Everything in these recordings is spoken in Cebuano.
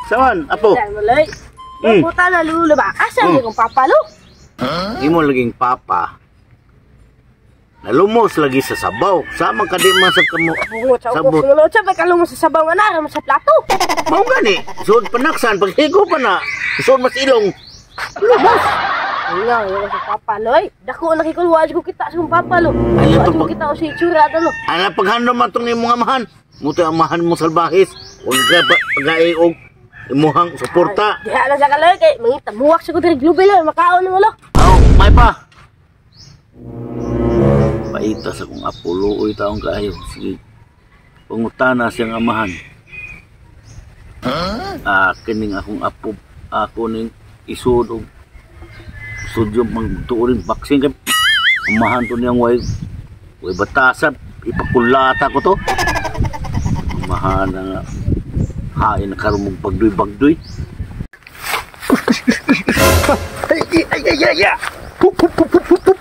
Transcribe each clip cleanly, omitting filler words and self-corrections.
Sawan, apo. Malay. Puta na lulo ba? Asa ni kong papa lo? Imo laging papa. Nalumos lagi sa sabaw. Sama ka di man sa kamo. Bungot sa Sabot. ubos nga lo. Sa kalumos sa sabaw nga nara mo sa plato. Mao gani. Suod panaksan paghigo pa na. Suod mas ilong. Lumos. Nga, yung sa papa lo ay. Dako na kikulwa ko kita sa kong papa lo. Ay, Wa ito ko kita sa itsura ato lo. Ana paghandom man tong imong amahan. Muto amahan mo salbahis. Huwag ka pagae og imuhang suporta. Diha na sa kaloy kay mangita muwak sa ko diri global lo, makaon mo lo. Aw, may pa. Paita sa kong apo, luoy taong kaayo. Sige. Pangutana siyang amahan. Ah, kining akong apo, ako ning isud og sudyo magtuorin boxing kay amahan to niyang way batasan, ipakulata ko to. Amahan na nga hain na karon mong bagdoy-bagdoy. Ay, ay, ay, ay, ay. Pup, pup, pup, pup, pup, pup.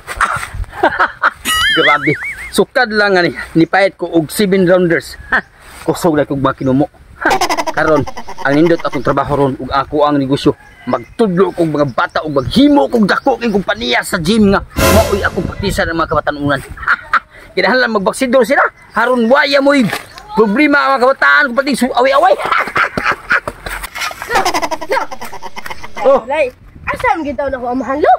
Grabe. Sukad lang ani nipayat ko og 7 rounders. Ha. Kusog na kog makinumo. Ha. Karon, ang nindot akong trabaho ron ug ako ang negosyo. Magtudlo kog mga bata ug maghimo kog dako kay kompanya sa gym nga maoy akong praktisan ang mga kabatanunan. Kinahanglan magbaksidor sila. Haron waya moy problema ang mga kabataan kung pati away-away. Oh. Lay, asa man gid na ko amahan lo?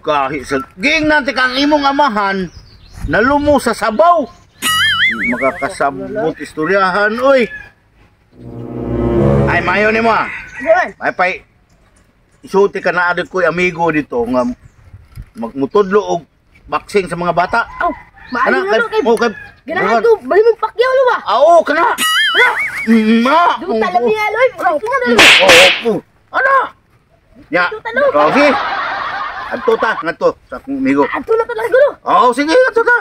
Kahit sa ging natin kang imong amahan nalumo sa sabaw. Makakasabot istoryahan oy. Ay mayo nimo ah. Diyan. Ay pay isuti ka na adto ko'y amigo dito nga magmutudlo og boxing sa mga bata. Aw, maayo na lo kay oh, kay ganahan ko bali mong Pacquiao lo ba? Ah, oo, kana. Ma. Duta lang niya lo. Nga na lo. Oo. Ano? Ya. Duta lo. Okay. Adto ta, ngadto sa akong amigo. Adto na to lang lo. Oo, sige, adto ta.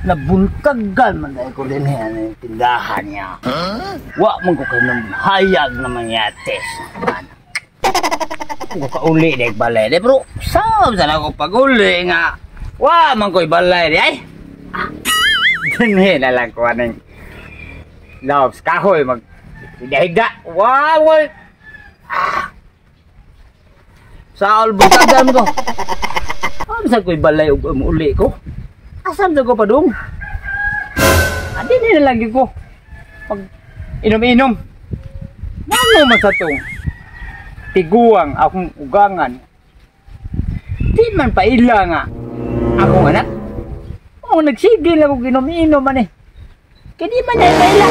Nabuntagan man dahil ko din yan ang tindahan niya. Wa man ko kayo ng hayag na mangyates. Ko kauli dahil balay di, pero saan sana ko pag-uli nga. Wa man ko'y balay di ay. Dinhi na lang ko anong loves kahoy mag higda. Wa wa. Saol buntagan ko. Ano sa ko'y balay ug uli ko? Asan na ko pa dong? Adi na lagi ko. Pag inom-inom. Ano man sa tong tiguang akong ugangan. Di man pa ila nga akong anak. Oh, nagsigil ako inom-inom man eh. Kaya di man na paila.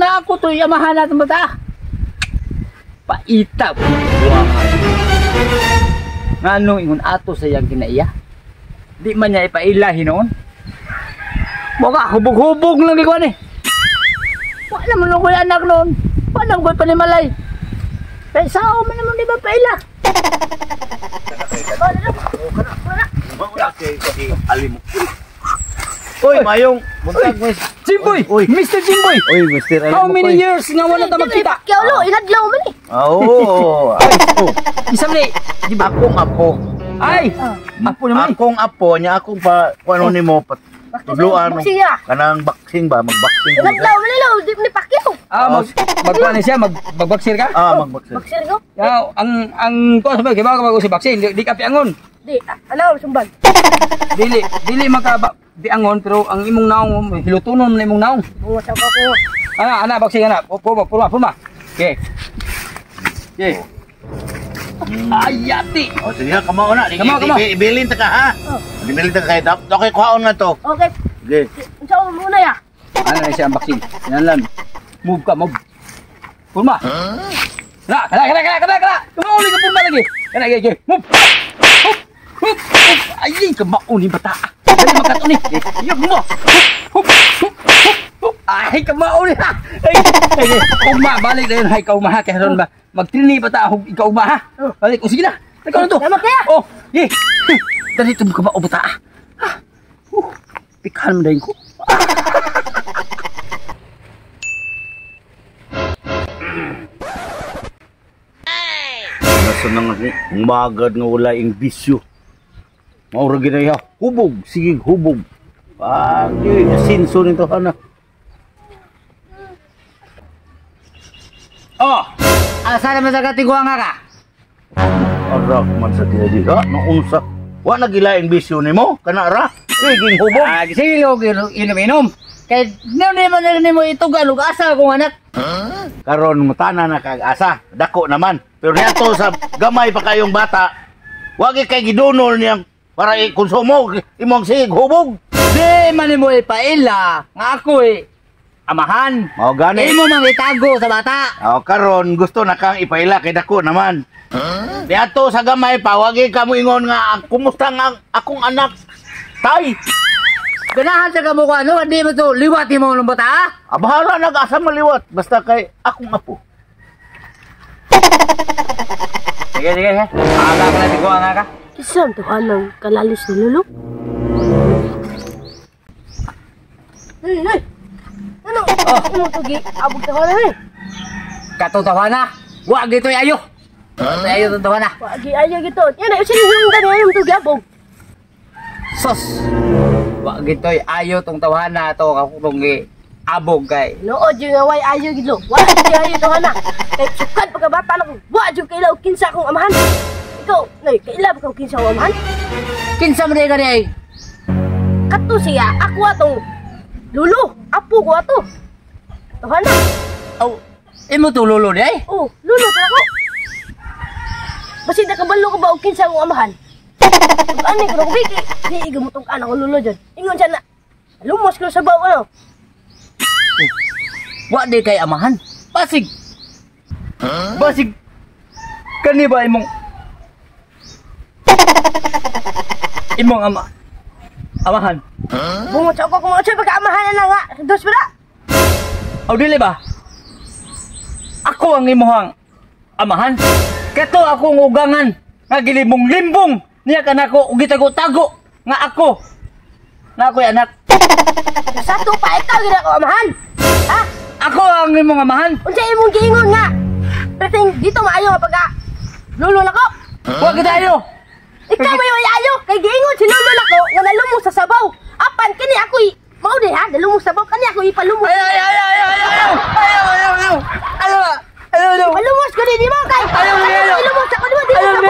Na ako to yamahan natin bata. Paita. Ngano ingon ato sa iyang kinaiya? Di man niya ipaila hinoon. Baka hubog-hubog lang ikaw eh. Wala man ako'y anak noon. Wala man ako'y panimalay. Kaya sao man naman di ba paila? Oy, mayong buntag mo. Jimboy! Oy. Mr. Jimboy! Oy, Mr. Alimok. How many years nga wala ta magkita? Pacquiao lo, inadlaw man eh. Oo. Ay, oh. Isang ni, di ba? Akong apo. Ay! Apo naman. Akong apo niya akong pa kung ano nimo patudloan Boxing ah. kanang boxing ba, magboxing. Inadlaw man lo, di ni Pacquiao. Ah, magkuan ni siya, magboxer ka? Ah, magboxing. Boxer ko. Ya, ang kuan sa kay bago si boxing, di ka piangon. Di, ano sumbag. Dili maka piangon pero ang imong naong hilutunon man imong naong. Bungot sa ko. Ana boxing ana. Puma, puma, puma. Okay. Okay. Ayati. Oh, sige, kamao na. Kamao, kamao. Ibilin ta ka ha. Ibilin ta ka kay dap. Okay, kuhaon na to. Okay. Sige. Unsa mo muna ya? Ano na siya ang boxing? Yan lang. Move ka, move. Pulma. Na, kana, kana, kana, kana, kana. Kumauli ka pulma lagi. Kana, gigi. Move. Hup, hup, hup. Ay, kamao ni bata. Dali makato ni. Iyok mo. Hup, hup, hup, hup. Ay, kamao ni ha. Ay, ay, ugma, balik na yun. Ay, kaugma ha. Kaya ron ba? Magtrini pa ta, ikaw ugma ha. Balik, o sige na. Ikaw na to. Tama kaya? Oh, ye. Dali ito mo kamao bata. Ha. Pikahan mo na yun ko. Nasa nang magad nga wala ing bisyo. Maura ginaya, hubog, sige hubog. Pag asinso nito hana. Oh. Asa naman sa katiguang ka? Arak man sa diha diha, naunsa. Wa na gilaing bisyo nimo, kana ra. Siging hubog. Ah, sige og inom-inom. Kay di man na nimo itugan og asa akong anak. Karon mutana na kag asa, dako naman. Pero niadto sa gamay pa kayong bata, wagi kay gidunol niyang para ikonsumo imong sig hubog. Di man nimo ipaila nga ako eh amahan. Mao gani. Imo mang itago sa bata. O karon gusto na kang ipaila kay dako naman. Niadto sa gamay pa, wagi ka mo ingon nga kumusta nga akong anak. Tay, Ganahan sa kamo ko ano, di mo to liwat mo ng bata. Ah, bahala nag-asa maliwat basta kay akong apo. Sige, sige, sige. Aga ka na tiguang ka. Kinsa man tawhanang kalalis ni Lolo? Ay, ay. Ano? Oh. Ano to gi? Abog tawhana eh. Katong tawhana, wa gito'y ayo. Huh? Ayo tong tawhana. Wa gi ayo gito. Yan ay usa ni hingdan nga imong to giabog. Sos. Wa gito'y ayo tong tawhana to akong gi abog kay. Nood yung nga way ayo gid lo. Wa gi ayo tawhana. Kay sukad pagkabata na ko. Wa jud kaila og kinsa akong amahan. Ikaw, nay, kaila ba kang kinsa akong amahan? Kinsa man ka di? Kato siya, ako atong lulo, apo ko ato. Tawhana. Aw, imo to lulo di ay? Oh, lulo to ako. Basin nakabalo ka ba og kinsa akong amahan? Ug ani ko biki, di igumutong anak ko lulo jud. Ingon siya na lumos ko sa baw ano. Wa di kay amahan. Basig. Huh? Basig. Kani ba imong imong ama amahan? Huh? Bungot sa ako kung unsa pagkaamahan na nga. Dos ba? Aw dili ba? Ako ang imuhang amahan. Kato akong ugangan nga gilimong limbong niya kanako ug gitago-tago nga ako. Na ako'y anak. Sa to pa ikaw gid ako amahan. Ha? Ako ang imong amahan. Unsa imong giingon nga? Perting dito maayo nga pagka lulo nako. Huh? Wa gid ayo. Ikaw may ayo kay giingon si lulo nako nga nalumos sa sabaw. Apan kini ako'y mao di ha, nalumos sa sabaw kani ako ipalumos. Ay ay ay ay ay ay. Ayaw ayaw ayaw. Ayaw ayaw. Palumos ko din mo kay. Ayaw ayaw. Ilumos ako nimo dili sa